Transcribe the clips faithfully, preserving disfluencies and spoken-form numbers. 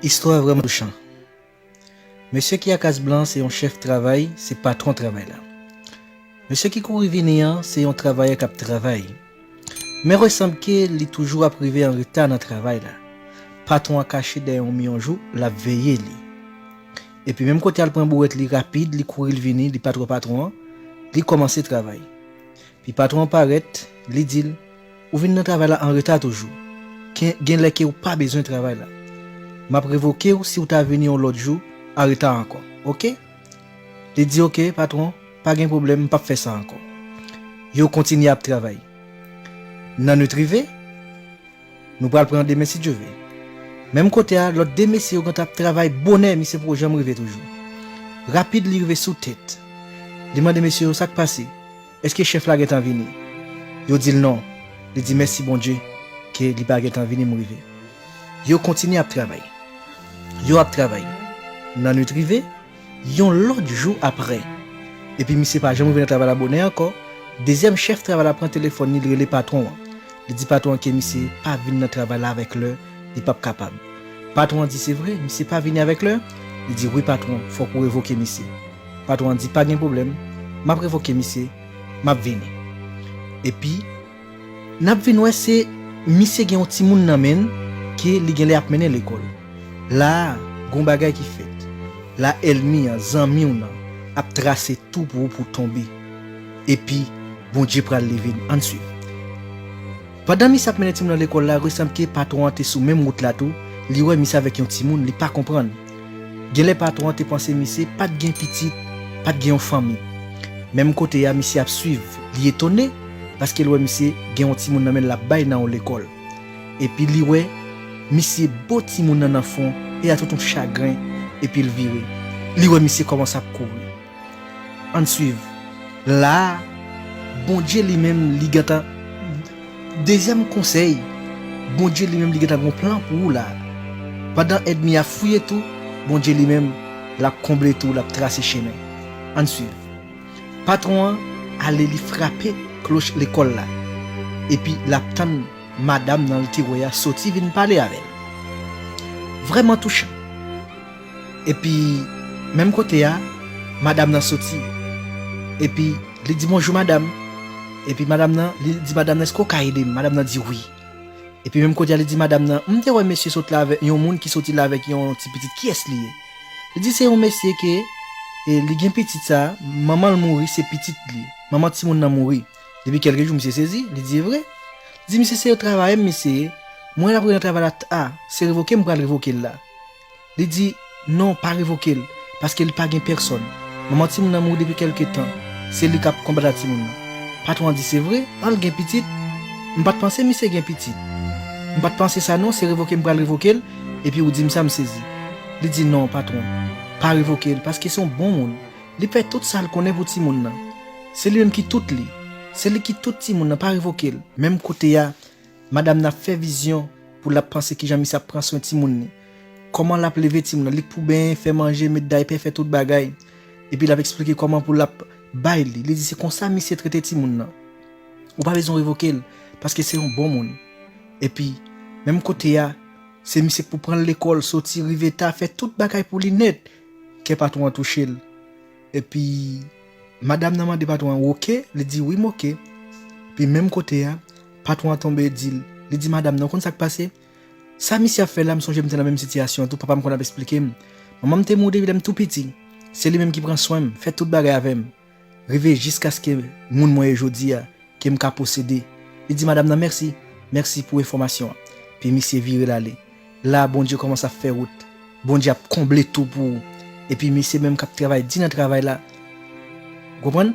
Istwa vrèman touchan. Mesye ki ak as blan se yon chèf travay, se patwon travay la. Mesye ki kouri vini an se yon travayè k ap travay. Men resanble ke li toujou ap rive an reta nan travay la. Patwon an kache dèyè yon mi yon jou, l ap veye li. Epi menm kote a l pran bourèt li rapid, li kouri l vini, li pa twò patwon an, li kòmanse travay. Pi patwon an parèt, li di l, ou vin nan travay la an reta toujou. Gen, gen lè ke ou pa bezwen travay la. M ap revoke w si w ta vini yon lòt jou an reta ankò. Oke? Li di, oke, patwon, pa gen pwoblèm, m p ap fè sa ankò. Yo kontinye ap travay. Nan nwit rive, nou pral pran demen si Dye vle. Menm kote a, lòt de mesye yo gentan ap travay bonè, misye poko janm rive toujou. Rapid, li rive sou tèt. Li mande mesye yo sa k pase. Èske chèf la gentan vini? Yo di l non. Li di mèsi Bondye ke li pa gentan vini m rive. Yo kontinye ap travay. Yo ap travay. Nan nwit rive, yon lòt jou apre. Epi misye pa janm rive nan travay la bonè ankò. Dezyèm chèf travay la pran telefòn li, li rele patwon an. Li di patwon an ke misye pa vin nan travay la avèk lè, li p ap kapab. Patwon an di se vre, misye pa vini avèk lè? Li di wi patwon, fòk ou revoke misye. Patwon an di pa gen pwoblèm, m ap revoke misye, m ap vini. Epi, n ap vin wè se misye gen yon timoun nan men l ke li genlè ap mennen lekòl. La a, gon bagay ki fèt. La ènmi an, zanmi w nan, ap trase tou pou ou pou w tonbe. Epi, Bondye pral leve n. Ann swiv. Pandan misye ap mennen timoun nan lekòl la, resanble ke patwon an te sou menm wout la tou, li wè misye avèk yon timoun, li pa konprann. Genlè patwon an te panse misye pa t gen pitit, pa t gen yon fanmi. Menm kote a, misye ap swiv, li etone, paske l wè misye gen yon timoun nan men l l ap bay nan yon lekòl. Epi li wè misye bo timoun nan nan fwon, e a tout yon chagren, epi l vire. Li wè misye kòmanse ap kouri. Ann swiv. La a, Bondye li menm, li gentan, dezyèm konsèy, Bondye li menm, li gentan gon plan pou ou la a. Pandan ènmi a fouye tou, Bondye li menm, l ap konble tou, l ap trase chemen. Ann swiv. Patwon an ale, li frape kloch lekòl la. Epi l ap tann madanm nan l te wè a soti vin pale avè l. Vrèman touchan. Epi, menm kote a, madanm nan soti. Epi, li di bonjou madanm. Epi madanm nan, li di madanm nan, èske w ka ede m? Madanm nan di wi. Epi menm kote a, li di madanm nan, m te wè mesye sot la avèk yon moun ki soti la avèk yon ti pitit, kiyès li ye? Li di se yon mesye ke, e, li gen pitit sa, manman l mouri, se pitit li. Manman timoun nan mouri. Depi kèlke jou, misye sezi, li di e vre. Li di misye se yon travayè m misye ye. Mwen l ap rive nan travay la ta, se revoke m pral revoke l la. Li di non, pa revoke l, paske li pa gen pèsòn. Manman timoun nan mouri depi kèlke tan. Se li k ap konbat ak timoun nan. Patwon an di se vre, an l gen pitit. M pa t panse misye gen pitit. M pa t panse sa non, se revoke m pral revoke l, epi ou di m sa m sezi. Li di non, patwon, pa revoke l, paske se yon bon moun. Li fè tout sa l konnen pou timoun nan. Se li menm ki tout li. Se li ki tout timoun nan, pa revoke l. Menm kote a, madanm nan ap fè vizyon pou l ap panse kijan misye ap pran swen timoun li. Kòman l ap leve timoun nan, li k pou benyen, fè manje, met daypè, fè tout bagay. Epi l ap eksplike kòman pou l ap bay li. Li di se konsa misye trete timoun nan. Ou pa bezwen revoke l, paske se yon bon moun. Epi, menm kote a, se misye k pou pran l lekòl, soti, rive ta, fè tout bagay pou li nèt. Kè patwon an touche l. Epi, madanm nan mande patwon an, w oke? Li di, wi, m oke. Epi, menm kote a, patwon an tonbe di l, li di madanm nan, ou konn sa k pase? Sa misye ap fè la, m sonje m te nan menm sitiyasyon an tou, papa m konn ap eksplike m. Manman m te mouri depi lè m tou piti. Se li menm ki pran swen m, fè tout bagay avè m. Rive jiskaske moun mwen ye jodi a, ke m ka posede. Li di madanm nan, mèsi, mèsi pou enfòmasyon an. Epi misye vire l ale. La, Bondye kòmanse ap fè wout. Bondye ap konble tou pou ou. Epi misye menm k ap travay di nan travay la. Ou konprann?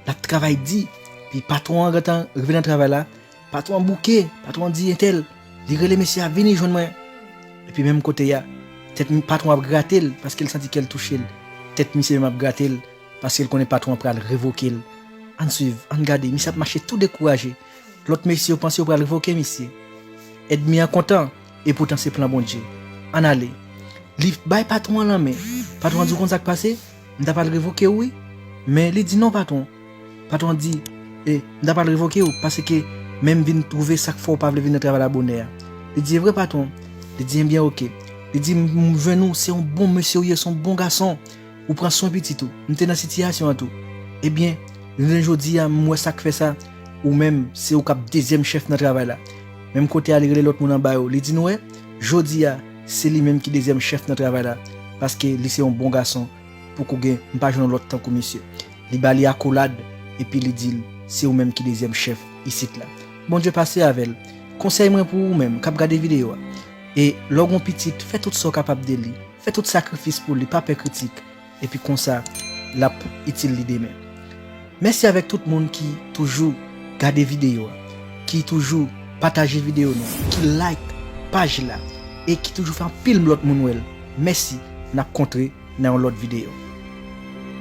L ap travay di. Epi patwon an gentan rive nan travay la. Patwon an bouke. Patwon an di entèl. Li rele mesye a vini jwenn mwen. Epi menm kote a, tèt patwon ap grate l, paske l santi kè l touche l. Tèt misye menm ap grate l, paske l konnen patwon an pral revoke l. Ann swiv, ann gade, misye ap mache tou dekouraje. Lòt mesye yo panse yo pral revoke misye. Ènmi an kontan, epoutan se plan Bondye. Ann ale. Li bay patwon an lanmen. Patwon an di, ou konn sa k pase? M ta pral revoke w wi. Men li di non patwon. Patwon an di, e, m ta pral revoke w, paske men m vin twouve sa k fè w pa vle vin nan travay la bonè a. Li di, e vre patwon? Li di, ebyen oke. Li di, "M jwenn ou, se yon bon mesye ou ye, se yon bon gason. Ou pran swen pitit ou. M te nan sitiyasyon an tou." Ebyen, jounen jodi a, m wè sa k fè sa. Ou menm, se ou k ap dezyèm chèf nan travay la. Menm kote a, li rele lòt moun anba yo. Li di, "Nou wè, jodi a, se li menm ki dezyèm chèf nan travay la. Paske li se yon bon gason. Poko gen, m pa jwenn yon lòt tankou misye." Li ba li akolad, epi li di l, "Se ou menm ki dezyèm chèf isit la." Bondye pase avè l. Konsèy mwen pou ou menm k ap gade videyo a. E lè w gen yon pitit, fè tout sa w kapab de li. Fè tout sakrifis pou li, pa pè kritik. Epi konsa, l ap itil li demen. Mèsi avèk tout moun ki toujou gade videyo a, ki toujou pataje videyo nou, ki like paj la, e ki toujou fè anpil lòt moun wè l. Mèsi, n ap kontre nan yon lòt videyo.